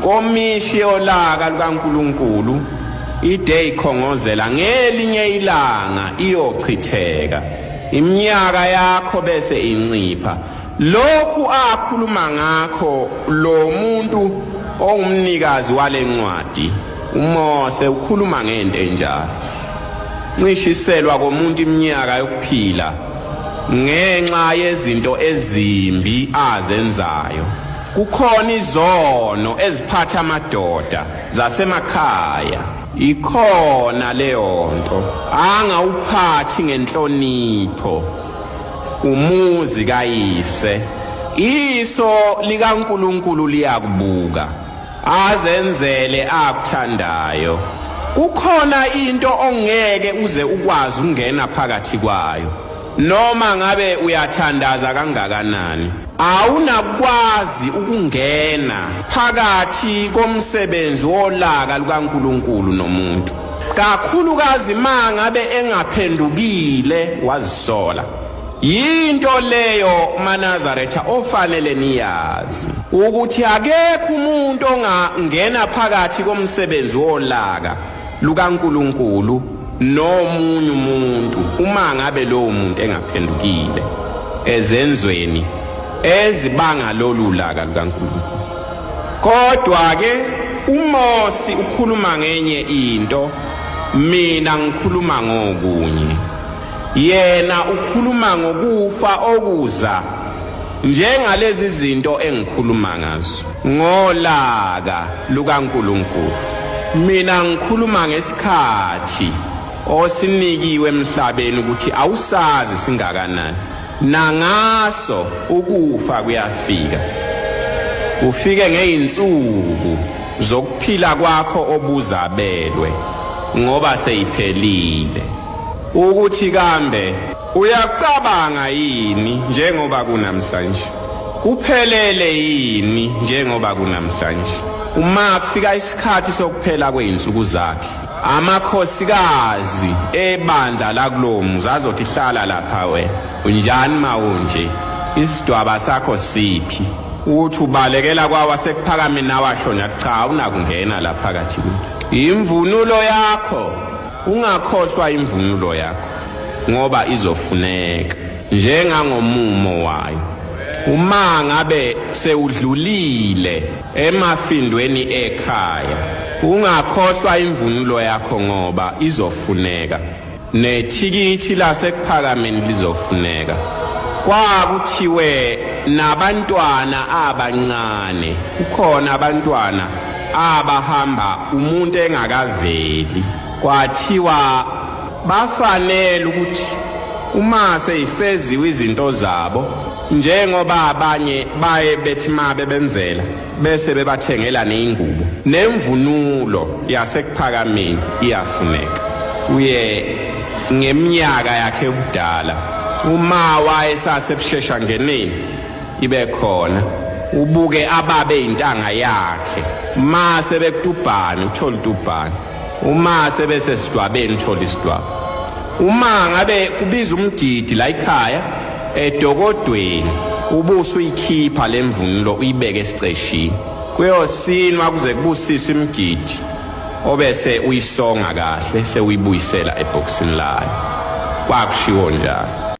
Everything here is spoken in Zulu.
Nkomishi yolaka lukaNkulunkulu ide ikhongozela ngelinye ilanga iyochitheka iminyaka yakho bese incipha. Lokhu akhuluma ngakho lo muntu ongumnikazi walencwadi uMose ukhuluma ngento enjalo. Ncishiselwa komuntu iminyaka yokuphila ngenxa yezinto ezimbi azenzayo. Kukhona izono eziphatha amadoda zasemakhaya. Ikhona leyonto angawuphathi ngenhlonipho umuzi kayise. Iso likaNkulunkulu liyakubuka azenzele akuthandayo. Kukhona into ongeke uze ukwazi ukungena phakathi kwayo noma ngabe uyathandaza kangakanani. Awunakwazi ukungena phakathi komsebenzi wolaka lukaNkulunkulu nomuntu, kakhulukazi ma ngabe engaphendukile wazisola. Yinto leyo maNazaretha ofanele niyazi ukuthi akekho umuntu ongangena phakathi komsebenzi wolaka lukaNkulunkulu nomunye umuntu uma ngabe lowo muntu engaphendukile ezenzweni ezibanga lolu laka lukaNkulunkulu. Kodwa ke uMosi ukhuluma ngenye into, mina ngikhuluma ngokunye. Yena ukhuluma ngokufa okuza njengalezi zinto engikhuluma ngazo ngolaka lukaNkulunkulu. Mina ngikhuluma ngesikhathi osinikiwe emhlabeni ukuthi awusazi singakanani, nangaso ukufa kuyafika, kufike ngeyinsuku zokuphila kwakho obuzabelwe ngoba seyiphelile. Ukuthi kambe uyakucabanga yini njengoba kunamhlanje? Kuphelele yini njengoba kunamhlanje? Uma kufika isikhathi sokuphela kwey'nsuku zakhe, amakhosikazi ebandla lakulowo muzi azothi hlala lapha wena. Unjani mawunje? Isidwaba sakho siphi? Uthi ubalekela kwawasekuphakameni nawe ashona cha awunakungena la phakathi kwethu. Imvunulo yakho Ungakhohlwa imvunulo yakho ngoba izofuneka njengangomumo wayo. Uma ngabe sewudlulile emafindweni ekhaya, ungakhohlwa imvunulo yakho ngoba izofuneka. Nethikithi lasekuphakameni lizofuneka. Kwakuthiwe nabantwana abancane, kukhona abantwana abahamba umuntu engakaveli, kwathiwa bafanele ukuthi uma seyifeziwe izinto zabo njengoba abanye baye bethi ma bebenzela bese bebathengela neyingubo nemvunulo yasekuphakameni iyafuneka. Uye ngeminyaka yakhe yobudala uma wayesasebushesha ngeneni ibe khona ubuke ababe intanga yakhe ma sebekutubhani uthola utubhani, uma sebesesidwabeni uthola isidwaba, uma ngabe kubiza umgidi la ekhaya edokodweni ubusu uyikhipha lemvunulo uyibeke esiceshini kuyosinwa kuze kubusiswe imigidi obese uyisonga kahle sewuyibuyisela ebhokisini layo. Kwakushiwo njalo.